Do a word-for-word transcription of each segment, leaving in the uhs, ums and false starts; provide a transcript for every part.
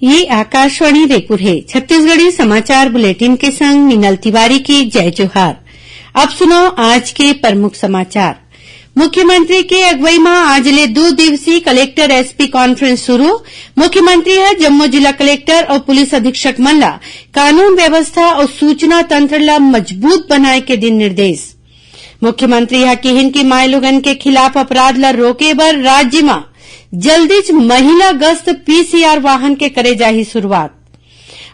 ये आकाशवाणी रायपुर हे। छत्तीसगढ़ी समाचार बुलेटिन के संग मीनल तिवारी के जय जोहार। अब सुनव आज के प्रमुख समाचार। मुख्यमंत्री के अगुवई म आज ले दू दिवसीय कलेक्टर एसपी कॉन्फ्रेंस शुरू। मुख्यमंत्री ह जम्मो जिला कलेक्टर अउ पुलिस अधीक्षक मन ला कानून व्यवस्था अउ सूचना तंत्र ला मजबूत बनाए के दिन निर्देश। मुख्यमंत्री ह किहिन कि माईलोगन के खिलाफ अपराध ल रोके बर राज्य म जल्दीच महिला गश्त पीसीआर वाहन के करे जाही शुरुआत।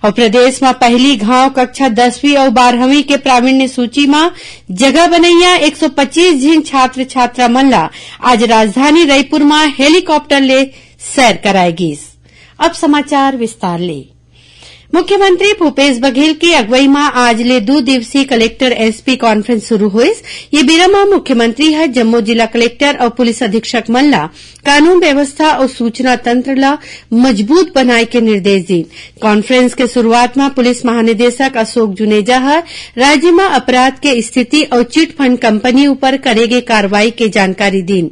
अउ प्रदेश म पहली घाव कक्षा दसवीं अउ बारहवीं के प्रावीण्य सूची म जगह बनैया एक सौ पच्चीस झिन छात्र छात्रा मन ल आज राजधानी रईपुर म हेलीकॉप्टर ले सैर कराए गीस। अब समाचार विस्तार ले। मुख्यमंत्री भूपेश बघेल के अगुवई म आज ले दू दिवसीय कलेक्टर एसपी कॉन्फ्रेंस शुरू होइस। ये बेरा म मुख्यमंत्री ह जम्मो जिला कलेक्टर अउ पुलिस अधीक्षक मन ल कानून व्यवस्था अउ सूचना तंत्र ल मजबूत बनाए के निर्देश दीन। कॉन्फ्रेंस के शुरुआत म पुलिस महानिदेशक अशोक जुनेजा ह राज्य म अपराध के स्थिति अउ चिटफंड कंपनी ऊपर करे गे कार्रवाई के जानकारी दीन।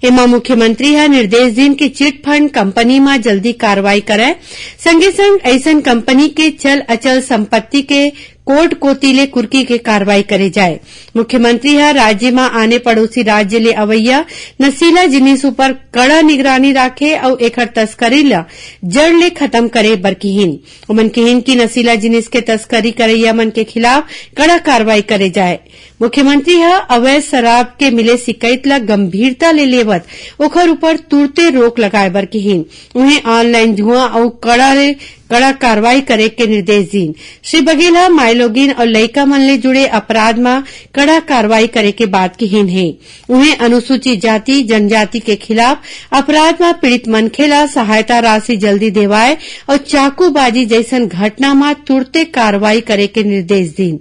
एमा मुख्यमंत्री ह निर्देश दीन कि चिटफंड कंपनी म जल्दी कार्रवाई करय, संगे संग अइसन कंपनी के चल अचल संपत्ति के कोर्ट कोति ले कुर्की के कार्रवाई करे जाए। मुख्यमंत्री ह राज्य म आने पड़ोसी राज्य ले अवइया नशीला जिनिस ऊपर कड़ा निगरानी राखे अउ एखर तस्करी ल जड़ ले खत्म करे बर किहिन। ओमन किहिन कि नशीला जिनिस के तस्करी करइया मन के खिलाफ कड़ा कार्रवाई करे जाए। मुख्यमंत्री ह अवैध शराब के मिले शिकायत ल गंभीरता ले लेवत ओखर ऊपर तुरते रोक लगाए बर किहिन। उहें ऑनलाइन जुआ अउ कड़ा ले कड़ा कार्रवाई करे के निर्देश दीन। श्री बघेल ह माईलोगिन अउ लइका मन ले जुड़े अपराध म कड़ा कार्रवाई करे के बात किहिन हे। उहें अनुसूचित जाति जनजाति के खिलाफ अपराध म पीड़ित मनखे ल सहायता राशि जल्दी देवाए अउ चाकूबाजी जइसन घटना म तुरते कार्रवाई करे के निर्देश दीन।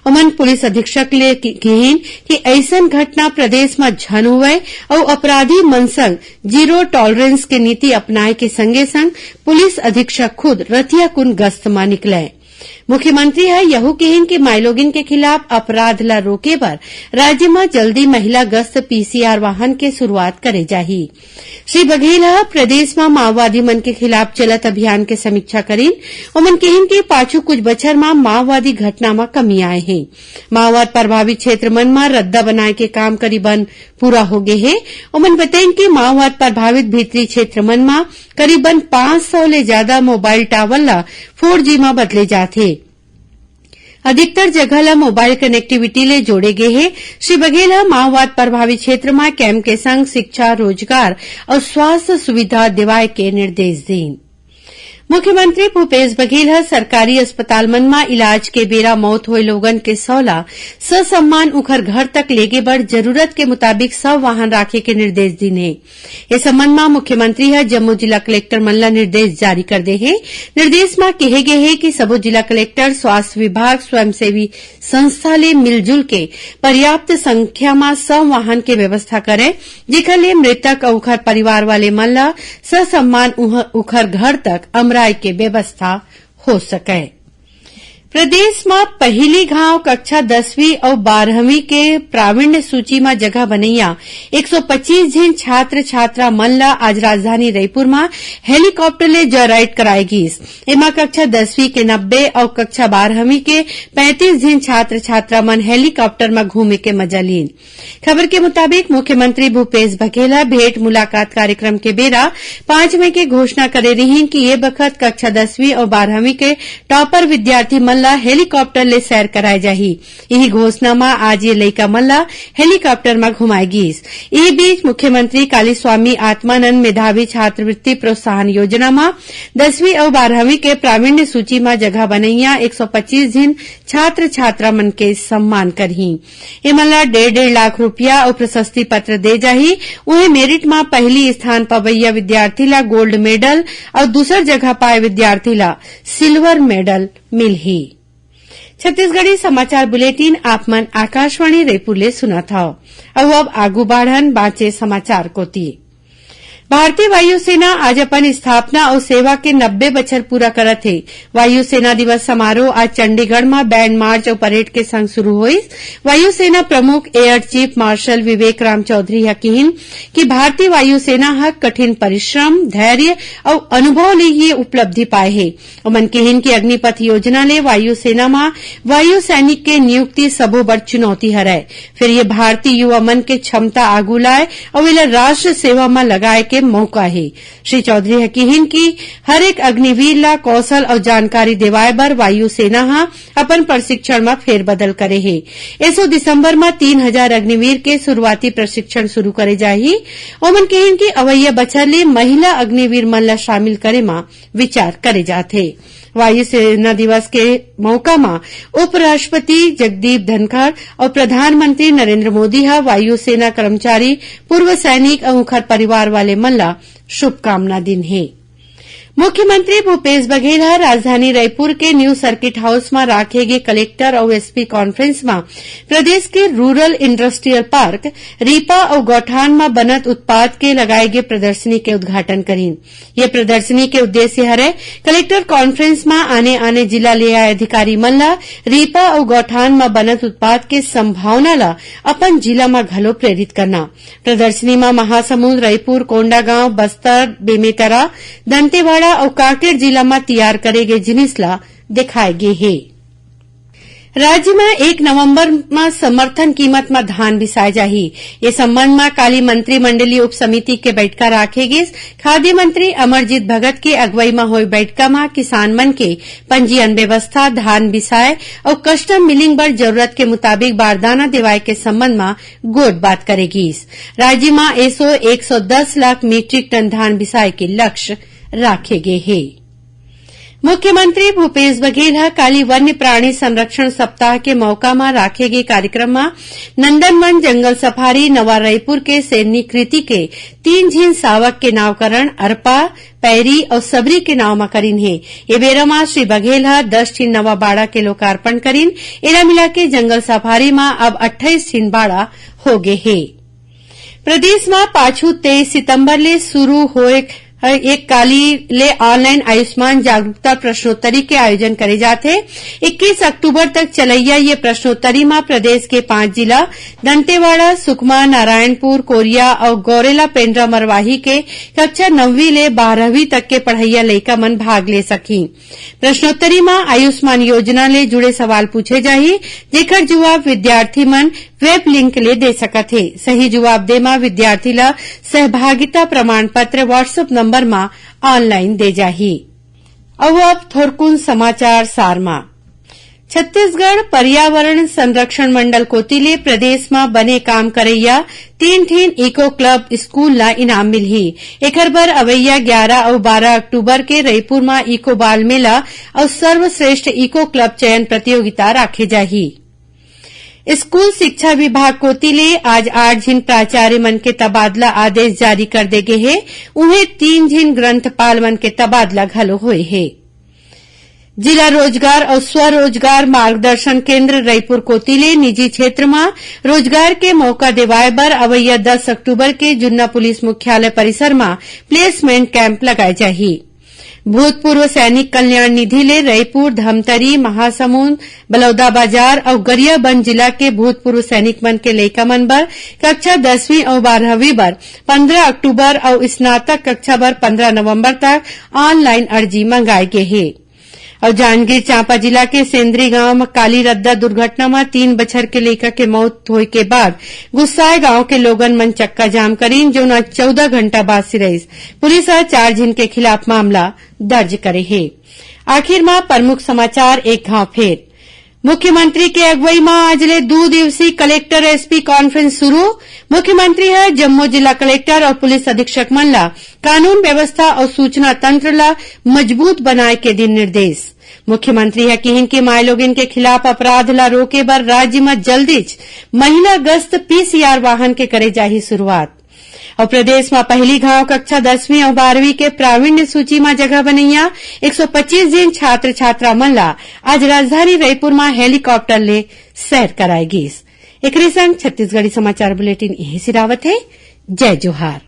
ओमन पुलिस अधीक्षक ले कि-, किहिन कि अइसन घटना प्रदेश म झन होवय अउ अपराधी मन संग जीरो टॉलरेंस के नीति अपनाए के संगे संग पुलिस अधीक्षक खुद रतियाकुंड गश्त म निकलय। मुख्यमंत्री ह यहू किहिन कि माईलोगिन के खिलाफ अपराध ल रोके बर राज्य म जल्दी महिला गश्त पीसीआर वाहन के शुरुआत करे जाही। श्री बघेल ह प्रदेश म माओवादी मन के खिलाफ चलत अभियान के समीक्षा करिन। ओमन किहिन कि पाछू कुछ बछर म माओवादी घटना म कमी आए हे। माओवाद प्रभावित क्षेत्र मन म रद्दा बनाए के काम करीबन पूरा हो गे हे। ओमन बतइन कि माओवाद प्रभावित भीतरी क्षेत्र मन म करीबन पाँच सौ ले जादा मोबाइल टावर ल फोर जी म बदले जात हे। अधिकतर जगह ल मोबाइल कनेक्टिविटी ले जोड़े गे हे। श्री बघेल ह माओवाद प्रभावित क्षेत्र म कैंप के संग शिक्षा, रोजगार अउ स्वास्थ्य सुविधा देवाए के निर्देश दीन। मुख्यमंत्री भूपेश बघेल ह सरकारी अस्पताल मन म इलाज के बेरा मौत होए लोगन के शव ल ससम्मान उखर घर तक लेगे बर जरूरत के मुताबिक शव वाहन राखे के निर्देश दीन हे। ए संबंध म मुख्यमंत्री ह जम्मो जिला कलेक्टर मन ल निर्देश जारी कर दे हे। निर्देश म केहे गे हे कि सबो जिला कलेक्टर, स्वास्थ्य विभाग, स्वयंसेवी संस्था ले मिलजुल के पर्याप्त संख्या म शव वाहन के व्यवस्था करय, जेकर ले मृतक अउ उखर परिवार वाले मन ल ससम्मान उह-, उखर घर तक अमराय के व्यवस्था हो सकय। प्रदेश म पहिली घांव कक्षा दसवीं अउ बारहवीं के प्रावीण्य सूची म जगह बनैया एक सौ पच्चीस झिन छात्र छात्रा मन ल आज राजधानी रईपुर म हेलीकॉप्टर ले जॉयराइड कराए गीस। एमा कक्षा दसवीं के नब्बे अउ कक्षा बारहवीं के पैंतीस झिन छात्र छात्रा मन हेलीकॉप्टर म घूमे के मजा लीन। खबर के मुताबिक मुख्यमंत्री भूपेश बघेल ह भेंट मुलाकात कार्यक्रम के बेरा पाँच मई के घोषणा करे रिहिन कि ये बखत कक्षा दसवीं अउ बारहवीं के टॉपर विद्यार्थी मन ल हेलीकॉप्टर ले सैर कराए जाही। इही घोषणा म आज ये लइका मन ल हेलीकॉप्टर म घुमाए गीस। इही बीच मुख्यमंत्री काली स्वामी आत्मानंद मेधावी छात्रवृत्ति प्रोत्साहन योजना म दसवीं अउ बारहवीं के प्रावीण्य सूची म जगह बनैया एक सौ पच्चीस झिन छात्र छात्रा मन के सम्मान करही। एमन ला डेढ़ डेढ़ लाख रुपया अउ प्रशस्ति पत्र दे जाही। उहें मेरिट म पहिली स्थान पवैया विद्यार्थी ला गोल्ड मेडल अउ दूसर जगह पाए विद्यार्थी ला सिल्वर मेडल मिलही। छत्तीसगढ़ी समाचार बुलेटिन आप मन आकाशवाणी रायपुर ले सुनत हव। अउ अब आगू बाढ़न बांचे समाचार कोति। भारतीय वायुसेना आज अपन स्थापना अउ सेवा के नब्बे बछर पूरा करत हे। वायुसेना दिवस समारोह आज चंडीगढ़ म बैंड मार्च अउ परेड के संग शुरू होइस। वायुसेना प्रमुख एयर चीफ मार्शल विवेक राम चौधरी ह किहिन कि भारतीय वायुसेना ह कठिन परिश्रम, धैर्य अउ अनुभव ले ये उपलब्धि पाए हे। ओमन किहिन कि अग्निपथ योजना ले वायुसेना म वायु सैनिक के नियुक्ति सबो बड़ चुनौती हरय, फेर ये भारतीय युवा मन के क्षमता आगू लाए अउ एला राष्ट्र सेवा म लगाए के मौका हे। श्री चौधरी ह किहिन कि हर एक अग्निवीर ला कौशल अउ जानकारी देवाए बर वायुसेना ह अपन प्रशिक्षण म फेरबदल करे हे। एसो दिसंबर म तीन हजार अग्निवीर के शुरुआती प्रशिक्षण शुरू करे जाही। ओमन किहिन कि अवइया बछर ले महिला अग्निवीर मन ला शामिल करे म विचार करे जात हे। वायुसेना दिवस के मौका म उपराष्ट्रपति जगदीप धनखड़ अउ प्रधानमंत्री नरेंद्र मोदी ह वायुसेना कर्मचारी, पूर्व सैनिक अउ उंखर परिवार वाले मन ला शुभकामना दिन हे। मुख्यमंत्री भूपेश बघेल ह राजधानी रायपुर के न्यू सर्किट हाउस म राखे गे कलेक्टर अउ एसपी कॉन्फ्रेंस म प्रदेश के रूरल इंडस्ट्रियल पार्क, रीपा अउ गौठान म बनत उत्पाद के लगाए गे प्रदर्शनी के उद्घाटन करीन। ये प्रदर्शनी के उद्देश्य हरय कलेक्टर कॉन्फ्रेंस म आने-आने जिला ले आए अधिकारी मन ल रीपा अउ गौठान म बनत उत्पाद के संभावना ल अपन जिला म घलो प्रेरित करना। प्रदर्शनी म महासमुंद, रईपुर, कोंडागांव, बस्तर, बेमेतरा, दंतेवाड़ा अउ कांकेर जिला म तियार करे गे जिनिस ल देखाए गे हे। राज्य म एक नवंबर म समर्थन कीमत म धान बिसाए जाही। ये संबंध म काली मंत्रिमंडलीय उप समिति के बैठका राखे गिस। खाद्य मंत्री अमरजीत भगत के अगुवई म होए बैठका म किसान मन के पंजीयन व्यवस्था, धान बिसाए अउ कस्टम मिलिंग बर जरूरत के मुताबिक बारदाना देवाए के संबंध म गोठ बात करे गिस। राज्य म एसो एक सौ दस लाख मीट्रिक टन धान बिसाए के लक्ष्य राखे गे हे। मुख्यमंत्री भूपेश बघेल ह काली वन्य प्राणी संरक्षण सप्ताह के मौका म राखे गे कार्यक्रम म नंदनवन जंगल सफारी नवा रईपुर के सेरनी कृति के तीन झिन सावक के नावकरण अरपा, पैरी अउ सबरी के नाव म करिन हे। ए बेरा म श्री बघेल ह दस झिन नवा बाड़ा के लोकार्पण करिन। एला मिलाके जंगल सफारी म अब अट्ठाईस झिन बाड़ा होगे हे। प्रदेश म पाछू तेईस सितंबर ले शुरू होए एक काली ले ऑनलाइन आयुष्मान जागरूकता प्रश्नोत्तरी के आयोजन करे जात हे। इक्कीस अक्टूबर तक चलइया ये प्रश्नोत्तरी म प्रदेश के पांच जिला दंतेवाड़ा, सुकमा, नारायणपुर, कोरिया अउ गौरेला पेंड्रा मरवाही के कक्षा नौवीं ले बारहवीं तक के पढ़इया लइका मन भाग ले सकही। प्रश्नोत्तरी म आयुष्मान योजना ले जुड़े सवाल पूछे जाही, जेकर जवाब विद्यार्थी मन वेब लिंक ले दे सकत हे। सही जवाब दे म विद्यार्थी ल सहभागिता प्रमाण पत्र WhatsApp नंबर म ऑनलाइन दे जाही। अउ अब थोरकुन समाचार सार म। छत्तीसगढ़ पर्यावरण संरक्षण मंडल कोति ले प्रदेश म बने काम करइया तीन ठिन इको क्लब स्कूल ल इनाम मिलही। एखर बर अवइया ग्यारा अउ बारा अक्टूबर के रईपुर म इको बाल मेला अउ सर्वश्रेष्ठ इको क्लब चयन प्रतियोगिता राखे जाही। स्कूल शिक्षा विभाग कोति ले आज आठ झिन प्राचार्य मन के तबादला आदेश जारी कर दे गे हे। उहें, तीन झिन ग्रंथपाल मन के तबादला घलो होए हे। जिला रोजगार अउ स्वरोजगार मार्गदर्शन केंद्र रईपुर कोति ले निजी क्षेत्र म रोजगार के मौका देवाए बर अवइया दस अक्टूबर के जुन्ना पुलिस मुख्यालय परिसर म प्लेसमेंट कैंप लगाए जाही। भूतपूर्व सैनिक कल्याण निधि ले रईपुर, धमतरी, महासमुंद, बलौदाबाजार अउ गरियाबंद जिला के भूतपूर्व सैनिक मन के लइका मन बर कक्षा दसवीं अउ बारहवीं बर पंद्रह अक्टूबर अउ स्नातक कक्षा बर पंद्रह नवंबर तक ऑनलाइन अर्जी मंगाए गे हे। अउ जांजगीर चांपा जिला के सेंदरी गांव म काली रद्दा दुर्घटना म तीन बछर के लइका के मौत होए के बाद गुस्साए गांव के लोगन मन चक्का जाम करीन, जोन आज चौदह घंटा बाद सिरइस। पुलिस ह चार झिन के खिलाफ मामला दर्ज करे हे। आखिर म प्रमुख समाचार एक घांव फेर। मुख्यमंत्री के अगुवई म आज ले दू दिवसीय कलेक्टर एसपी कॉन्फ्रेंस शुरू। मुख्यमंत्री ह जम्मो जिला कलेक्टर अउ पुलिस अधीक्षक मन ल कानून व्यवस्था अउ सूचना तंत्र ल मजबूत बनाए के दिन निर्देश। मुख्यमंत्री ह किहिन कि माईलोगिन के खिलाफ अपराध ल रोके बर राज्य म जल्दीच महिला गश्त पीसीआर वाहन के करे जाही शुरुआत। अउ प्रदेश म पहिली घांव कक्षा दसवीं अउ बारहवीं के प्रावीण्य सूची म जगह बनइया एक सौ पच्चीस झिन छात्र छात्रा मन ल आज राजधानी रईपुर म हेलीकॉप्टर ले सैर कराए गीस। एकरे संग छत्तीसगढ़ी समाचार बुलेटिन इहें सिरावत हे। जय जोहार।